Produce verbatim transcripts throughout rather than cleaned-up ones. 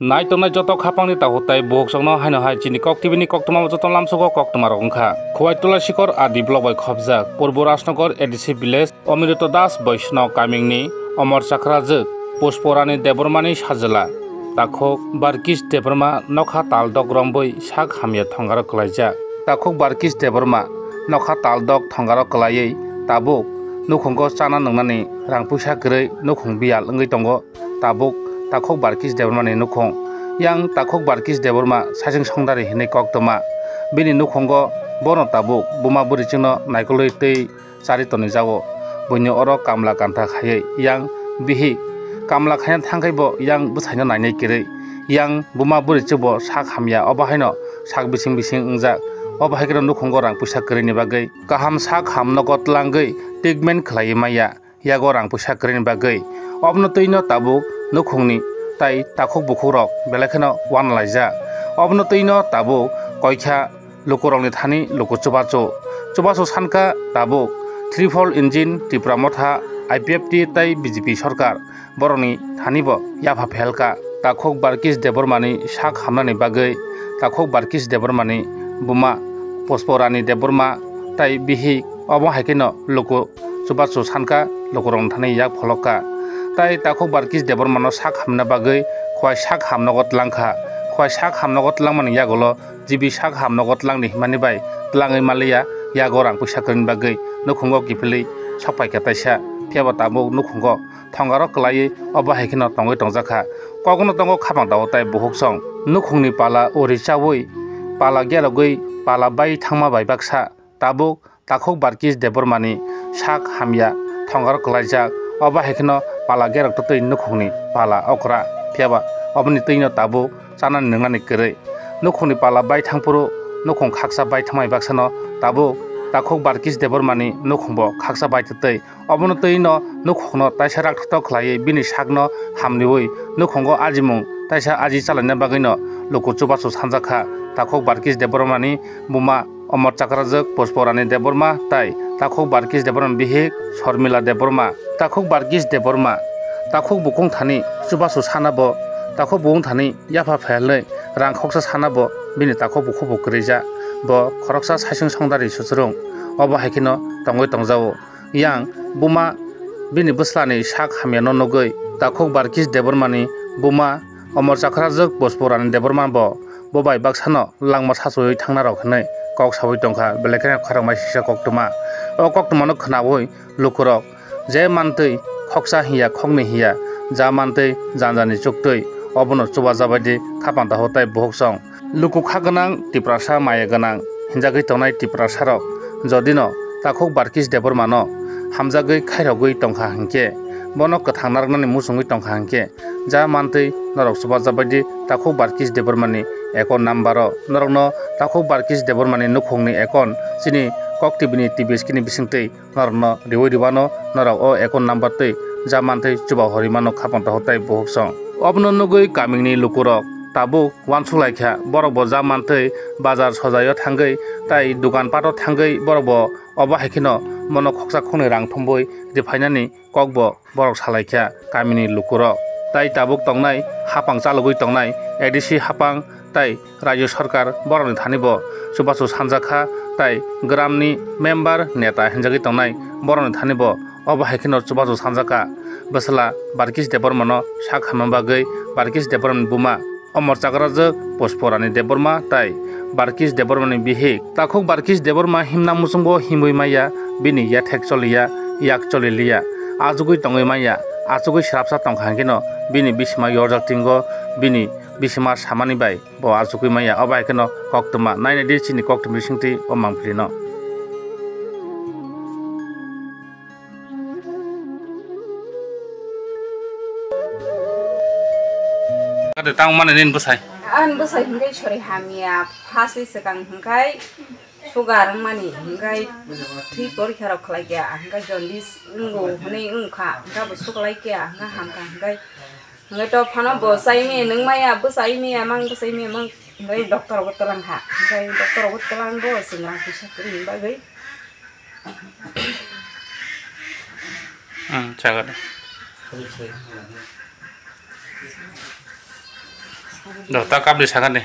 Nai tongnai joto khapangni takhuk tai bukhuk songno haino hai chini Kok T V ni koktwma joto lamsugo koktwma rok wngkha. Khowai Tulasikor R D block bai khopjak Purbo Rajnagar A D C village Omrito Das Boisno kamingni Omor Chakrajwk Pushporani Debbarmani sajwla takhuk Barkis Debbarma nokha taldok rombwi sak hamya thongaro kwlaijak. Takhuk Barkis Debbarma nokha taldok thongaro kwlaiwi tabuk nukhungo chana nwngnani rang puisa kwrwi nukhung biyal wngwi tongo. Tabuk takhuk Barkis Debbarmani nukhung. Yang takhuk Barkis Debbarma saichung songdari hinwi koktwma. Bini nukhungo bono tabuk buma bwrwichwngno naikolwi twi chari tonwi jago. Buini oro kamla kantha khaiwi yang bihik kamla khaina thangkhai bo yang bwsaino nainai kwrwi. Yang buma bwrwichwbo sak hamya, obo haino sak bising bising wngjak. Obo hai kheno nukhungo rang puisa kwrwini bagwi kaham sak ham nogo tlangwi treatment khlaiwi maya. Yago rang puisa kwrwini bagwi. Obono twino tabuk nukhungni tai takhuk bukhukrok belai kheno uanalaijak. Obono twino tabuk koikha lukurokni thani luku chubachu. Chubachu sankha tabuk triple engine Tipra Motha, I P F T tei B J P sorkar borokni thanibo yapha phelkha. Takhuk Barkis Debbarmani sak hamnani bagwi takhuk Barkis Debbarmani buma Pushporani Debbarma tei bihik obo hai kheno luku chubachu sankha, lukurokni thani yak pholokha. Tai takhuk Barkis Debbarmano sak hamna bagwi khowai sak ham nogo tlangkha. Khowai sak ham nogo tlangmani yagulo G B sak ham nogo tlangni himani bai tlangwi maliya, yago rang puisa kwrwini bagwi nukhungo kiphilwi sokpaikha taisa. Phiyaba tabuk nukhungo thongaro kwlaiwi obo hai kheno tongwi tongjakha. Kokno tongo khapang dao tai bukhuk song. Nukhungni pala uri chaui, pala gerogwi, pala bai thangma bai baksa. Tabuk takhuk Barkis Debbarmani sak hamya thongaro kwlaijak. Obo hai kheno pala gerok twtwi nukhungni pala okra. Phiyaba oboni twino tabuk chanani nwngnani kwrwi. Nukhungni pala bai thangphuru nukhung khaksa bai thangmai baksano tabuk takhuk Barkis Debbarmani nukhungbo khaksa bai twtwi. Obono twino nukhungno taisa rakthotok khlaiwi bini sakno hamriui nukhungo ajimung taisa aji chalaina bagwino luku chubachu sanjakha. Takhuk Barkis Debbarmani buma Omor Chakrajwk Pushporani Debbarma tai takhuk Barkis Debbarma bihik Sormila Debbarma. Takhuk Barkis Debbarma takhuk bukung thani chubachu sana bo takhuk bukung thani yapha phelnwi rang khoksa sana bo bini takhuk bukhukbo kwrwija. Bo khoroksa saichung songdari suchurung. Obo hai kheno tongwi tongjao. Yang buma bini bwslani sak hamyano nugwi takhuk Barkis Debbarmani buma Omor Chakrajwk Pushporani Debbarma bo bo bai baksano langma sachuiwi thangnarok hwnwi kok saui tongkha, belai kheno khoroknai sisa koktwma. O koktwmano khnaui lukurok je mantwi khoksa hiya khoknwi hiya, ja mantwi janjani chuktwi, obono chubajabaidi khapang daho tai buhuk song. Luku kha gwnang Tiprasa maya gwnang hinjagwi tongnai Tiprasarok jodino takhuk Barkis Debbarmano hamjagwi khairogwi tongkha hinkhe, bono kwthang narwknani muchungwi tongkha hinkhe, ja mantwi norok chubajabaidi takhuk Barkis Debbarmani account number-o norokno takhuk Barkis Debbarmani nukhungni account chini Kok T V ni T V screen ni bisingtwi norokno riui ribano norok o account number twi ja mantwi chuba hori mano khapang takhuk tai buhuk song. Obono nugwi kamingni lukurok tabuk uansuk laikha, borok bo ja mantwi bazar sojaio thangwi tai dukan pato thangwi borok bo obo hai kheno bono khoksa khoknwi rang thumbui riphainani kokbo borok salaikha kamini lukurok. Tai tabuk tongnai hapang chalogwi tongnai A D C hapang tai Rajya Sarkar borokni thani bo chubachu sanjakha, tai gramni member neta hinjagwi tongnai borokni thani bo obo hai kheno chubachu sanjakha. Bwsla Barkis Debbarmano sak hamna bagwi Barkis Debbarmani buma Omor Chakrajwk Pushporani Debbarma tai Barkis Debbarmani bihik. Takhuk Barkis Debbarma himna muchungbo himwi maya, bini yathek choliya, yak choliliya. Achugwi tongwi maya, achugwi srapsa tongkha hwnkhe no bini bisima yorjak tingo, bini bisima samani bai bo achugwi maya, obo hai kheno koktwma. Nainai di chini koktwma bisingtwi o mangpili no. Kade tang mane nin bwsai? An bwsai hwnkhe sori hamya, phasi swkang hwnkhe sugar wngmani hwnkhe thwi porikha rok khlai kha, hwnkhe jaundice wngo hwnwi wngkha, hwnkhe bo suklai kha, hwnkhe hamkha, hwnkhe Hwnkhe to phano bo chai maya nung maya, bwchai maya mang, bwchai maya mang. Hwnkhe doctor bo twlang ha. Hwnkhe doctor bo twlang bo chwng rang kisa kwrwini bagwi. Hmm, chaga de. Do ta kabri sakani.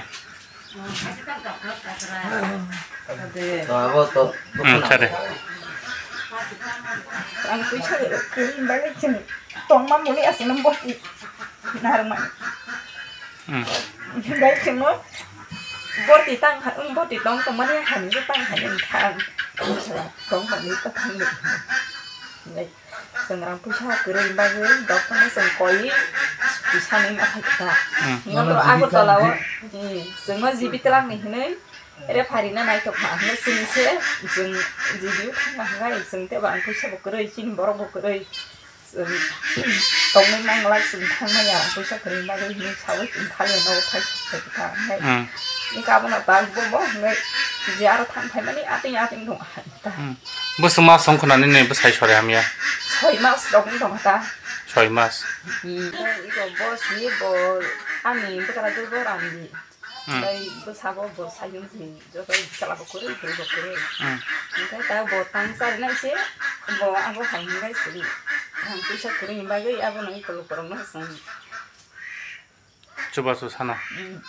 Hmm, sare. Ang puisa kwrwi bagwi chwng tongma muli aswkno borti narwkmani. Hmm. Bai chwngno borti tang kha, borti tong tongmani hamjwk tang kha, tong tongmani ta thangwi. Chwng rang puisa kwrwi bagwi doctor no chwng koi puisa ni ma thai kha. Hmm. Nokro Agartala o, hmm, chwngno G B twlang ni hinwi referee no naithok ma hinwi chwng se chwng G B o thangma hinwi chwng tei bo ang puisa bo kwrwi chini borok bo kwrwi. Chwng tongwi manglak chwng thangmani rang puisa kwrwi bagwi hinwi sawi chwng khali no thai thai kha hinwi. Hmm. Ni kabo no bag bo bo hinwi je aro thang phaimani ating ating dong. Hmm. Bwswk mas wng khna nini bwsai sori hamya? Soi mas rok wng tong kha ta. Soi mas. Hmm. Iko boss ni bo ani bwkra jor bo randi. Hmm. Bai bwsa bo bo sayung si joto chala bo kwrwi bwrwi bo kwrwi. Hmm. Hingke ta bo tang chari nai se bo abo hai hingke siri. Ang puisa kwrwi bagwi abo no iko lukurok no swng. Chubachu sana. Hmm.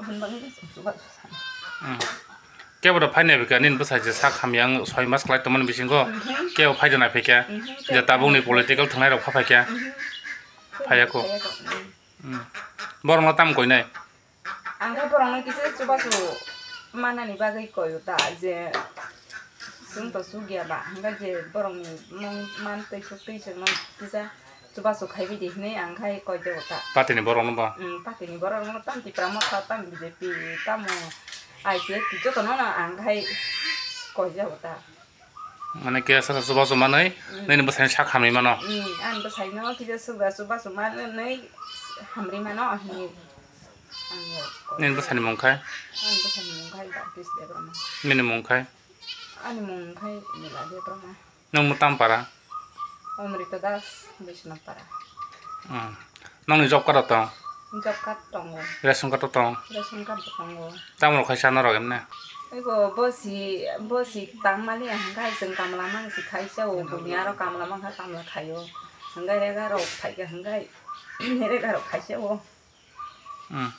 Hwnba nini chubachu sana. Hmm. Kebo da phaina bika nini bwsai je sak hamya ang soi mas kwlai tongmani bisingo. Mhm. Kebo phaida nai phaikha. Mhm. Je tabukni political thangnai rok pha phaikha. Mhm. Phaiya ko. Phaiya ko. Hmm. Hmm. Borok no tam koinai. Ang khe borok no kisa chubachu manani bagwi koi ta je. Chwng to chukya ba, hwnba je borokni mung man twi suk twi chwngno kisa chubachu khaiwi di hwnwi ang khai koi de ta. Party ni borok no ba? Mm, party ni borok no tam Tipra Motha, tam B J P, tamo I P F T joto no ang khai koi de ta. Mane kisa chubachu manwi, mm, nini bwsai sak hamwi mano? Mm, ang bwsai no kisa chubachu manwi hamri mano hwnwi ang koi. Nini bwsai ni mung khai? Ang bwsai ni mung khai Baptist Debbarma. Nini mung khai? Ani mung khai Mila Debbarma. Nwng mwtam para? Amrita Das, Bishnupara. Hmm. Nokni job card o tong? Job card tongo. Ration card o tong? Ration card bo tongo. Tamo rok khai sana rok emne? Ego bosi, bosi tang mali ang khai chwng kamla mang si khai sa o, bumi aro kamla mang kha kamla khai o. Hwngai rega rok khai kha hwngai rega rok khai sa o. Hmm.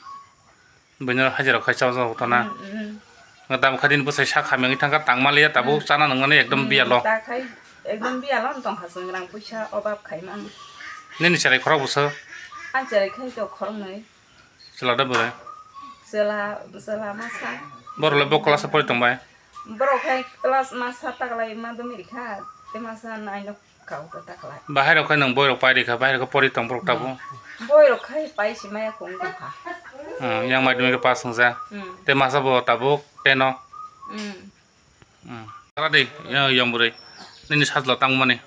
Buino hajira khai chao chao tona. Hmm, hmm. Nga tamo khai din bwsai sak hamya wngwi thangkha tangma liya tabuk, hmm, chana nangmani ekdom, hmm, biyalo. Ta khai ekdom biyalo wng tongkha chwng rang puisa obab khai mang. Nini cherai khorok bwswk? Ang cherai khai to khoroknwi. Chwla da bwrwi? Chwla, chwla masa. Borok le bo class o pori tongbai? Borok khai class masa taklai madhyamik rikha, tei masa nine o kau ta taklai. Bahai rok khai nwng boirok pai rikha, bahai rok pori tong borok tabuk. Boirok khai pai si maya kung tongkha. Hmm, yang madhyamik pass wngja. Hmm. Tei masa bo tabuk ten o. Hmm. Hmm. Tara di, ya, yang bwrwi. Nini sajla tangmani.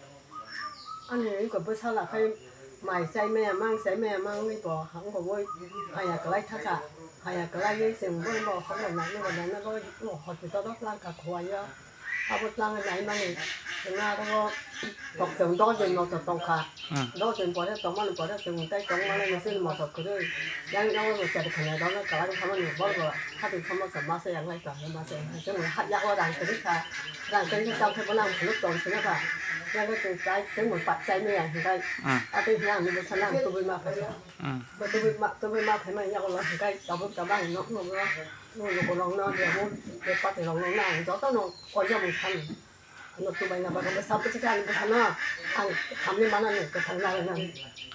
Ani wngkha bwsala khai mai chai maya mang, chai maya mang wngwi bo wngkha bo haya kwlai thakha. Haya kwlaiwi chwng bo bo hokla nangni bo nangna bo hospital o twlang kha Khowai o. Abo twlangwi naimani chwngno aro bo kok chwng dos din motor tongkha. Hmm. Dos din pore tongmani pore chwng tei tongmani chini motor kwrwi. Yang yang bo chari khana rokno kwlai khamani bol bo hati khamasa masa yang lai tong masa yang chwng ha yago rang kwrwi kha. Rang kwrwi kha tang khe bono ang phunuk tong sino kha. Yang chwng chai chwng bo pa chai maya hwnkhe. Hmm. Atwi hwnkhe ang ni bwsano ang tubui ma phai kha. Hmm. Bo tubui ma, tubui ma phaimani yago lo hwnkhe tabuk tabang nok nok no, nok nok rok no, je bo je pati rok no ang joto no koi ya mung thani. Ano tubai na bagan bwsa bwsa khe ang bwsano ang hamni mana ni kwthang na na.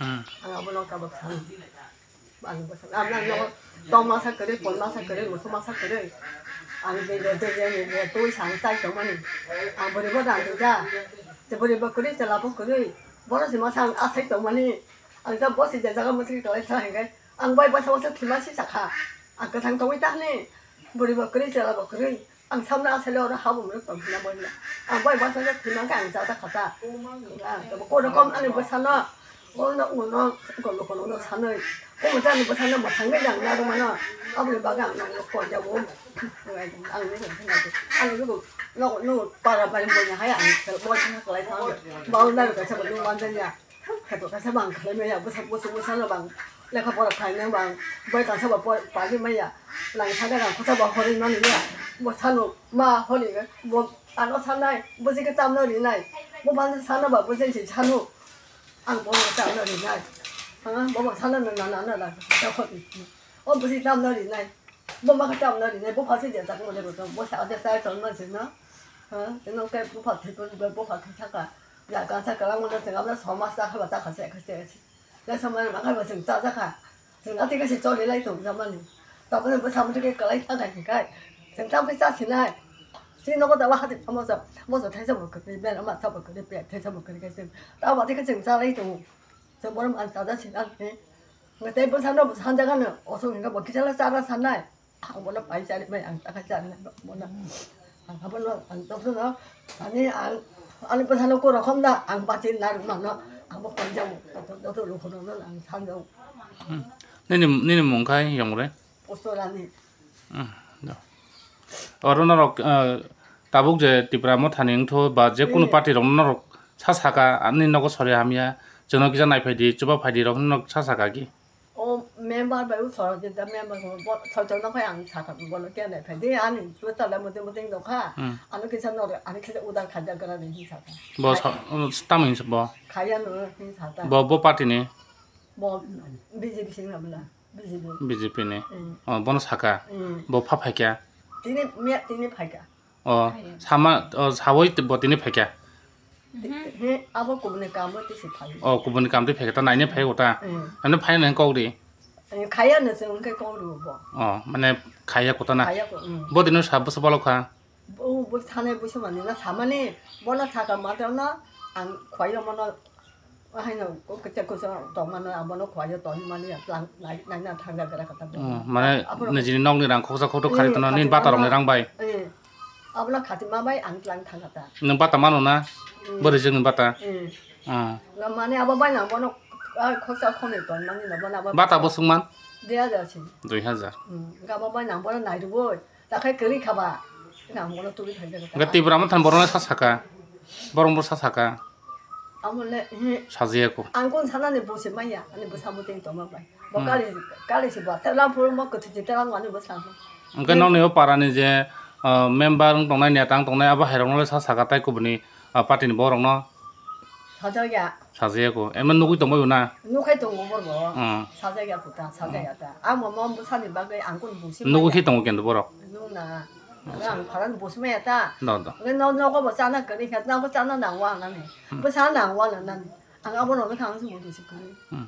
Hmm. Ang abo no tabuk thani. Ang bwsano ang no tong masa kwrwi, pon masa kwrwi, musu masa kwrwi. Ang je je je je je twi sang chai tongmani. Ang bwrwi bo dan ja. Te bwrwi bo kwrwi, chwla bo kwrwi. Bono se masa ang asai tongmani. Ang ta bosi je jaga mutri tolai sa hingke. Ang bai basa basa thima si sakha. Ang kwthang tongwi ta hini. Bwrwi bo kwrwi, chwla bo kwrwi. Ang samna asai le oro habo mrwk tong hina bo hina. Ang bai basa basa thima khe ang jaga khata. Ang ko rokom ani bwsano. Ono uno kono kono no sanai. Ko mo jani bwsano mwthangwi nang na rwmano. Aboni bagwi ang nang ko jago. Ang ni rwng thangwi. Ang ni rwng no no para bai bo nya hai ang bo thang kalai thang. Ba na ka sa bo nung man ya. Khato kasa bang khalai maya, bwsa bwsa bwsano bang lekha pora khlainai bang, bai kasa ba pori maya, lang saga rang kasa ba hori mani maya, bwsano ma hori bo ano sanai, bwswk khe tamno rinai, bo bang sano ba bwswk se sano, ang bo tamno rinai, ha bo bo sano na na na na na, O busi tamno rinai. Bo ma tamno rinai. Bo phasi je tak mo de bo. Bo sa de sa ton ma sino. Ha, tino ke bo pha thai bo pha thai saka. Ya ka saka lang mo de tengam na somaj ta kha ba ta kha se kha se. Ya somaj ma kha ba sing ta ta kha. Sing ati ka se choli lai tong ta mani. Ta ko bo sa mo ke kalai ta ta kai. Sing ta ke sa sinai. Sing no ko ta wa ha de mo sa. Mo sa thai sa bo ke ben ma sa bo ke pe thai sa bo ke ke sing. Ta ba te ka sing sa lai tong. Sing bo ma ta ta sing ang. Ngatei bwsano bwsa hanjakgano, osok hingke bo kisalo chara sanai. Ang bono pai chari bai, ang takai chari bai, bono. Ang abono, ang toksono, ani ang, ani bwsano kuro khom da, ang bachir narwk mano, ang bo pai jago, joto, joto lukurokno ang sanjago. Hmm. Nini, nini mung khai yong re? Postorani. Hmm, do. Oro norok, eh, tabuk je Tipra Mothani wngtho ba je kunu Hmm. party rokno norok sa saka, ani nogo sori hamya, chwngno kisa naiphai di, chuba phai di rok norok sa saka ki? O member bai usoro je da member ko bo soi tong nang phai ang sakha bono kya nai phai de ani to tala muting muting dok kha Hmm. ano kisa nor ani kisa udar khaja gara de hi sakha. Bo sa-, tamo hinsa bo? Khaya no hin sakha. Bo, bo party ni? Bo B J P sing na bla. B J P. B J P ni? Hmm. Oh, bono sakha? Hmm. Bo pha phaikya? Tini me tini phaikya. O, Phai. Sama, o, sawi te-, bo tini phaikha? He, abo kubuni kamo tisi phai. O, kubuni kam tei phaikha, ta naina phai kota. Mm. Ano phai nang kok di. Eh, khaya no se wngkhe kok ru bo. O, mane khaya kota na. Khaya ko, mm. Bo dino sa bwsa balo kha. Bo, bo thane bwsa mani na samani, bo na saka ma na ang khwai mano. Ahaino kok kete kusa tongmano abono khwlaiyo tongmani tlang nai nai na thangja gra kata bo. Hmm, mane Aboro nijini nokni rang khoksa khokthok khari Hmm, tono, nini khati bata rokni mano. Rang bai. Eh, abono khati ma bai ang tlang thang kata. Nwng bata mano na? Hmm. Bwrwi jwkni bata? Hmm. Hmm. Nga mane abo bai na bono, ah, khoksa khoni tongmani na bono abo Bata bo swngman? Dui hajar sing. Dui hajar. Hmm, nga abo bai na bono nai rwoi. Takhai kwrwi kha ba. Ina ang bono tubui phai jago. Hwnkhe Tipra Motha ni borok no sa saka. Borok bo sa saka. Amo le, he. Sajiya ko. Ang kon sana ni bo se maya, ani bo samo teng toma bai. Bo Hmm. kali, kali se bo. Tela phuru mo kwthwi tela ngani bo sa. Hwnkhe He. Nokni o para ni je, ah, member wng tongnai, neta wng tongnai, abo hai rok no le sa saka tai kubuni, ah, party ni borok no. Sajak ya. Sajaya ko. Ema nugui tongbai bo na? Nukhai tongo borbo. Hmm. Sajak ya kuta, sajak ya ta. Ang mama bwsani bagwi ang kun busi Nugui maya. Khe tongo kendo borok. Nung na. Acha. Ang pharan busi maya ta. Do, do. Nge no, nogo bo chana kani kha, nogo chana nangwa nani. Hmm. Bwsa nangwa nani. Ang abo no kha ang se mudu se kani. Hmm.